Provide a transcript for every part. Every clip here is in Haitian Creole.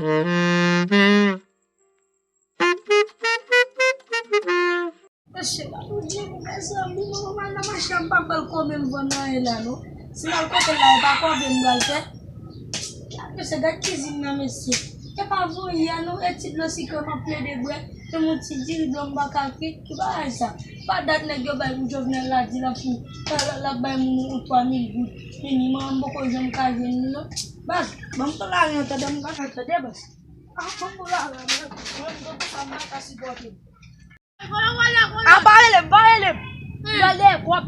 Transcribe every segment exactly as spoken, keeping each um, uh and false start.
Mesye, la pou di m, mezanmi, mwen, mwen al nan mache a, m pa pral kòbe m vann anyen la, non. Si m al kote l la, e pa kòbe m pral fè. Mesye, gad kizin nan, mesye. E pa voye a, non, e ti dlo sikre m ap plede bwè. Menm yon ti diri blan m pa ka kri. Ki bagay sa? Pa dat nèg yo bay pou Jovenel la di l ap fin, l ap bay moun yon twa mil goud. Minimòm, m poko janm ka jwenn li, non. Baz, ban m ton lari an, tande, m ka tande, baz. Ah, ban m ton lari an, mwen, mwen, mwen, sa m pa ka sipòte. Ah, pa rele m, pa rele m. M pral dèyè kòb.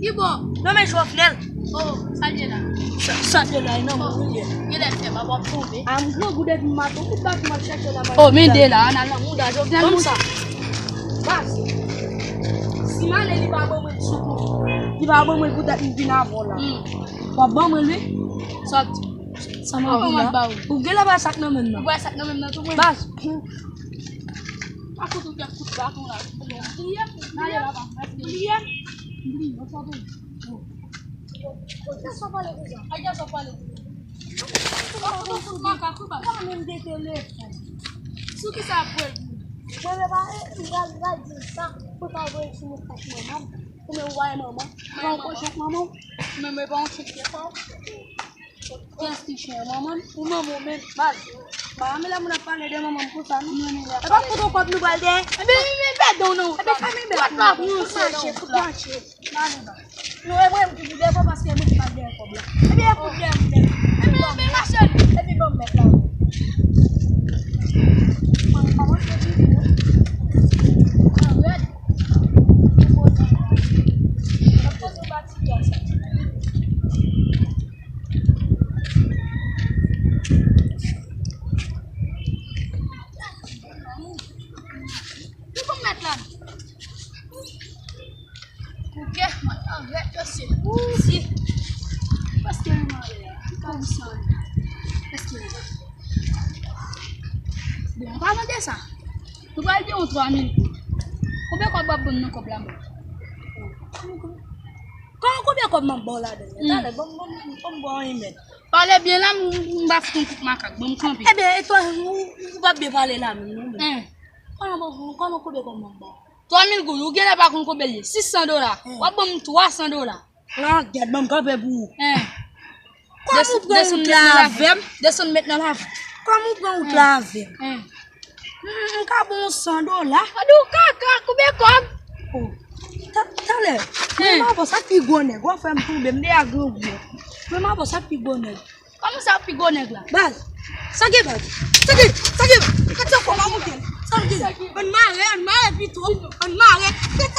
Ki bò? Non, men Jovenel. Oh, sa l ye la? Sa, sa l ye la, e nan mwen li ye. Genlè fè m ap ap tonbe. Ah, m grangou depi maten, tout bagay m ap chèche la. Oh, men de la, an al nan mouda Jovenel. Kòm sa. Baz. Si m ale, li pa ban mwen sou kou. Li pa ban mwen poutèt m vin avè w la. Hmm. W ap ban mwen li? Sòt. Sa m ap di la. Ou genlè pa sa k nan men m nan. Ou pa sa k nan men m nan tou, mwen. Baz. Pa kout ou fè kout baton la. Bliye, bliye, bliye. Bliye, ou sa bon. Kisa w pale konsa? Ay, kisa w pale konsa? Ou pa kout ou sou makak ou pa. Ou pa menm gen telefòn. Sou kisa ap pran pou? Mwen, mwen pa, mwen pa di sa. Ou pa voye sou mwen ak manman m. Ou menm ou pa manman. Ou pa yon kochon ak manman w. Ou menm ou pa yon kochon ak manman w. Kiyès ki chen an? Manman m? Ou manman w menm? Baz. Manman m lè moun ap pale de manman m konsa, non? E pa fout yon kòb nou pral dèyè. Ebyen, men bèdon non. Ebyen, fè men bèdon. Kout mache, kout mache. Male, baz. Non, e mwen menm ki pi devan paske mwen ki pral dèyè kòb la. Ebyen, e kout dèyè m, dèyè m. Ebyen, ebyen, mache. Epi ban m mèt la. Mwen, kòman se di? An rèd. Mwen poze yon pati. Mwen poze yon pati. Ki pou m mèt la? Kouke, mwen anrèt yo se. Ou si. Paske m ale a. Kòm sa. Paske. Bon, an palan de sa. Nou pral gen yon twa mil goud. Konbyen kòb w ap ban m nan kòb la, mwen? Kòman, konbyen kòb m ap ba w ladan l? Hmm. Talè, ban m, ban m, ban m ba w yon mèt. Pale byen la, m, m pa fout yon kout makak. Ban m kanpe. Ebyen, e twa, ou, ou pa byen pale la menm, non, men. Hein. Kòman, kòman, konbyen kòb m ap ba w? Twa mil goud, ou genlè pa konn konbyen l ye. Sis san dola. Hmm. W ap ban m twa san dola. Langèt, ban m kanpe pou ou. Hein. Kòm ou pran wout la avè m? Desann met nan lavi. Kòm ou pran wout la avè m? Hein. M, m ka ba w san dola. Ou di w kaka, konbyen kòb? Oh. Ta-, talè. Hein. Mwen m ap sa pi gwo nèg. W ap fè m tonbe, m deja grangou. Mwen m ap sa pi gwo nèg. Kòman sa pi gwo nèg la? Baz. Sa gen baz? Sa gen, sa gen baz? Gad sa fò pa monte. Sa gen. Ann mare, ann mare pito. Ann mare. Gad